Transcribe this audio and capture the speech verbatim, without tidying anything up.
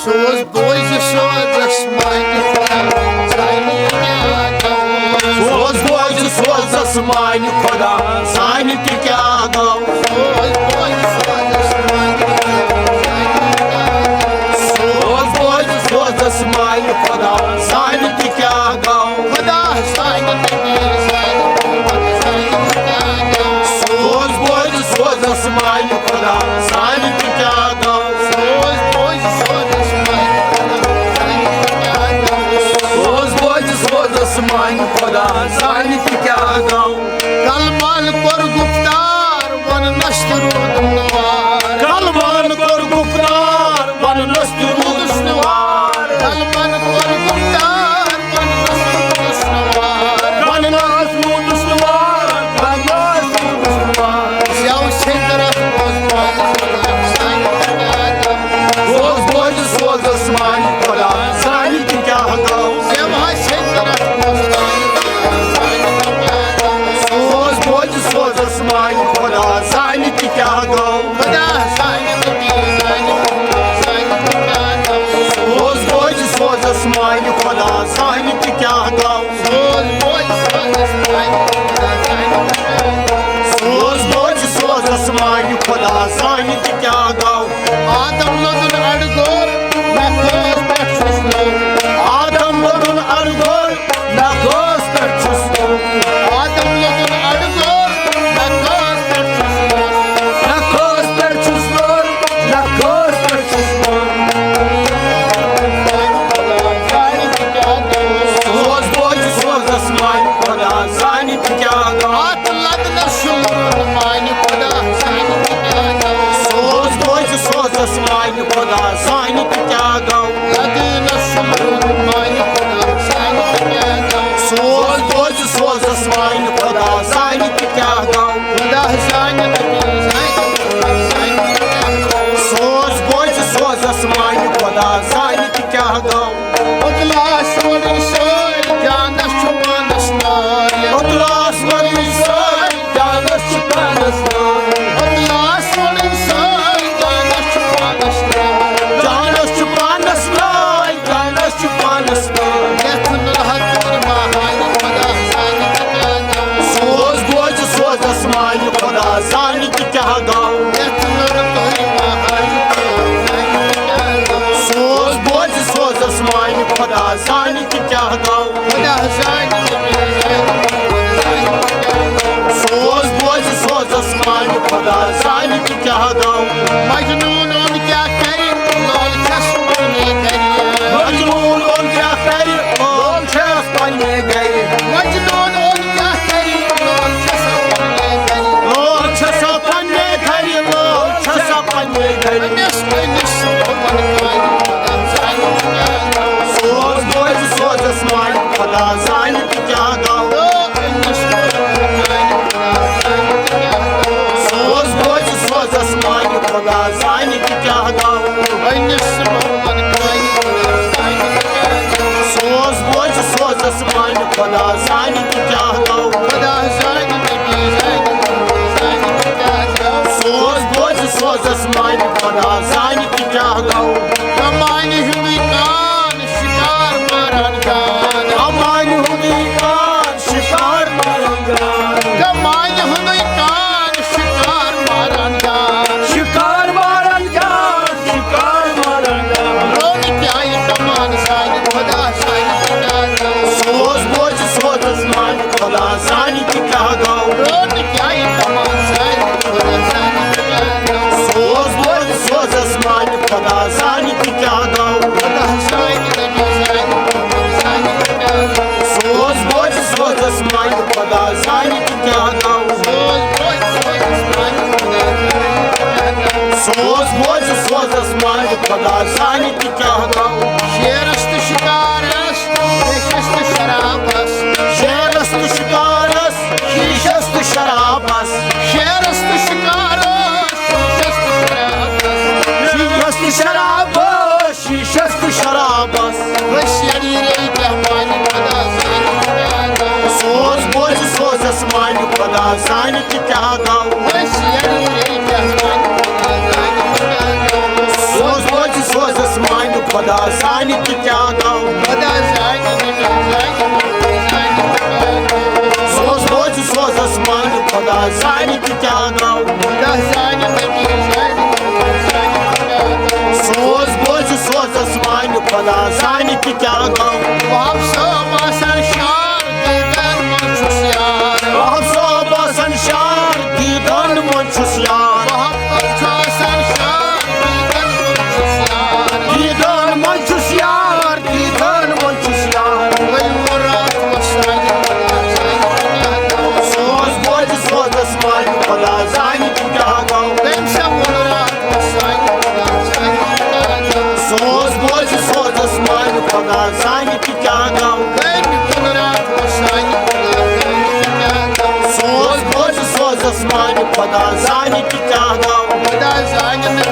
سوز بوزِ سوزس مانہِ خۄدا سانہِ کیٛاہ گوٚو۔ سوز بوزِ سوزس مانہِ خۄدا سانہِ تہِ کیٛاہ گوٚو۔ سوز بوزِ سوزس مانہِ خۄدا سانہِ تہِ کیٛاہ گوٚو۔ سوز بوزِ سوزس مانہِ خۄدا سانہِ تہِ کیٛاہ گوٚو۔ خۄدا سانہِ تہِ کیٛاہ گوٚو۔ سوز بوزِ سوزس مانہِ خۄدا سانہِ تہِ کیٛاہ گوٚو۔ سوز بوزِ سوزس مانہِ خۄدا سانہِ تہِ کیٛاہ گوٚو۔ سوز بوزِ سوزس مانہِ خۄدا سانہِ تہِ کیٛاہ گوٚو۔ کلمن کوٚر گُفتار، ووٚننس تہِ روٗدُم نہٕ وار۔ کلمن کوٚر گُفتار، ووٚننس تہِ روٗدُس نہٕ وار۔ کلمن کوٚر گُفتار، ووٚننس تہِ روٗدُس نہٕ وار۔ ووٚننس روٗدُس نہٕ وار، ووٚننس روٗدُس نہٕ وار۔ زٮ۪و چھٔکۍ رتھ اوس پانس خۄدا سانہِ تہِ کیٛاہ گوٚو۔ سوز بوزِ سوزس مانہِ خۄدا سانہِ تہِ کیٛاہ گوٚو۔ زٮ۪و ہا چھٔکۍ رتھ اوس پانس خۄدا سانہِ تہِ کیٛاہ گوٚو۔ سوز بوزِ سوزس مانہِ خۄدا سانہِ تہِ کیٛاہ گوٚو۔ خۄدا سانہِ تہِ کیٛاہ گوٚو۔ سوز بوزِ سوزس مانہِ خۄدا سانہِ تہِ کیٛاہ گوٚو۔ سوز بوزِ سوزس مانہِ خۄدا سانہِ تہِ کیٛاہ گوٚو۔ سوز بوزِ سوزس مانہِ خۄدا سانہِ تہِ کیٛاہ گوٚو۔ آدم لوٚگُن اَڑٕ گوٚر، مےٚ کھٲژ پٮ۪ٹھ چھُس لوٚگ۔ آدم لوٚگُن اَڑٕ گوٚر، مےٚ کھٲژ پٮ۪ٹھ چھُس لوٚگ۔ آدم لوٚگُن اَڑٕ گوٚر، مےٚ کھٲژ پٮ۪ٹھ چھُس لوٚگ۔ مےٚ کھٲژ پٮ۪ٹھ چھُس لوٚگ، مےٚ کھٲژ پٮ۪ٹھ چھُس لوٚگ۔ سوز بوزِ سوزس مانہِ خۄدا سانہِ تہِ کیٛاہ گوٚو۔ اتھ لدنس شُمرُن مانہِ خۄدا سانہِ تہِ کیٛاہ گوٚو۔ سوز بوزِ سوزس مانہِ خۄدا سانہِ تہِ کیٛاہ گوٚو۔ لدنس شُمرُن مانہِ خۄدا سانہِ تہِ کیٛاہ گوٚو۔ سوز بوزِ سوزس مانہِ خۄدا سانہِ تہِ کیٛاہ گوٚو۔ خۄدا سانہِ نبی سانہِ تہِ کیٛاہ گوٚو۔ سوز بوزِ سوزس مانہِ خۄدا سانہِ تہِ کیٛاہ گوٚو۔ اوٚتلاس ووٚنُن سٲلۍ جانس چھُ پانس نٲلۍ۔ اوٚتلاس ووٚنُن سٲلۍ جانس چھُ پانس نٲلۍ۔ اوٚتلاس ووٚنُن سٲلۍ جانس چھُ پانس نٲلۍ۔ جانس چھُ پانس نٲلۍ، جانس چھُ پانس نٲلۍ۔ یتھ نہٕ ہتُر ماہانہِ خۄدا سانہِ تہِ کیٛاہ گوٚو۔ سوز بوزِ سوزس مانہِ خۄدا سانہِ تہِ کیٛاہ گوٚو۔ یتھ نہٕ ہتُر ماہانہِ خۄدا سانہِ تہِ کیٛاہ گوٚو۔ سوز بوزِ سوزس مانہِ خۄدا سانہِ تہِ کیٛاہ گوٚو۔ خۄدا سانہِ تہِ کیٛاہ گوٚو۔ سوز بوزِ سوزس مانہِ خۄدا سانہِ تہِ کیٛاہ گوٚو۔ مجنون اوٚن کیٛاہ کرِ، لول چھس پننے گرِ۔ مجنون اوٚن کیٛاہ کرِ، لول چھس پننے گرِ۔ مجنون اوٚن کیٛاہ کرِ، لول چھس پننے گرِ۔ لول چھس پننے گرِ، لول چھس پننے گرِ۔ أمِس أمِس سوز بوزِ سوزس مانہِ خۄدا سانہِ تہِ کیٛاہ گوٚو۔ سوز بوزِ سوزس مانہِ خۄدا سانہِ تہِ کیٛاہ گوٚو۔ سوز بوزِ سوزس مانہِ خۄدا سانہِ تہِ کیٛاہ گوٚو۔ سوز بوزِ سوزس مانہِ خۄدا سانہِ تہِ کیٛاہ گوٚو۔ کمانہِ ہُنٛدُے کان شِکار ماران جان۔ کمانہِ ہُنٛدُے کان شِکار ماران جان۔ کمانہِ ہُنٛدُے کان شِکار ماران جان۔ شِکار ماران جان، شِکار ماران جان۔ روٚٹ کیٛاہ یہِ کمان سانہِ خۄدا سانہِ تہِ کیٛاہ گوٚو۔ سوز بوزِ سوزس مانہِ خۄدا سانہِ تہِ کیٛاہ گوٚو۔ روٚٹ کیٛاہ یہِ کمان سانہِ خۄدا سانہِ تہِ کیٛاہ گوٚو۔ سوز بوزِ سوزس مانہِ خۄدا سانہِ تہِ کیٛاہ گوٚو۔ خۄدا سانہِ نبی سانہِ محمد سانہِ تہِ کیٛاہ گوٚو۔ سوز بوزِ سوزس مانہِ خۄدا سانہِ تہِ کیٛاہ گوٚو۔ سوز بوزِ سوزس مانہِ خۄدا سانہِ تہِ کیٛاہ گوٚو۔ سوز بوزِ سوزس مانہِ خۄدا سانہِ تہِ کیٛاہ گوٚو۔ شیرس تہٕ شکارس، شیشس تہٕ شرابس۔ شیرس تہٕ شکارس، شیشس تہٕ شرابس۔ شیرس تہٕ شکارس، شیشس تہٕ شرابس۔ شیشس تہٕ شرابس، شیشس تہٕ شرابس۔ ؤسۍ یری رے کیٛاہ مانہِ خۄدا سانہِ تہِ کیٛاہ گوٚو۔ سوز بوزِ سوزس مانہِ خۄدا سانہِ تہِ کیٛاہ گوٚو۔ ؤسۍ یری رے کیٛاہ مانہِ خۄدا سانہِ تہِ کیٛاہ گوٚو۔ سوز بوزِ سوزس سوزس مانہِ خۄدا زانہِ تہِ کیٛاہ گوٚو۔ خۄدا زانہِ تہِ کیٛاہ گوٚو۔ سوز بوزِ سوزس مانہِ خۄدا زانہِ تہِ کیٛاہ گوٚو۔ خۄدا زانہِ تہِ کیٛاہ گوٚو۔ سوز بوزِ سوزس مانہِ خۄدا زانہِ تہِ کیٛاہ گوٚو۔ وہاب صٲب آسان شار دیدن منٛز چھُس یار۔ وہاب صٲب آسان شار دیدن منٛز چھُس یار۔ وہاب صٲب چھُ آسان شار دیدن منٛز چھُس یار۔ دیدن منٛز چھُس یار، دیدن منٛز چھُس یار۔ ؤلۍ وُن راتھ وۄتھ سانہِ خۄدا زانہِ تہِ کیٛاہ گوٚو۔ سوز بوزِ سوزس مانہِ خۄدا زانہِ تہِ کیٛاہ گوٚو۔ تٔمۍ سا وُن راتھ وۄتھ سانہِ خۄدا زانہِ تہِ کیٛاہ گوٚو۔ سوز بوزِ سوزس مانہِ خۄدا زانہِ تہِ کیٛاہ گوٚو۔ تٔمۍ وُن راتھ وۄتھ سانہِ خۄدا زانہِ تہِ کیٛاہ گوٚو۔ سوز بوزِ سوزس مانہِ خۄدا زانہِ تہِ کیٛاہ گوٚو۔ خۄدا زانہِ نہٕ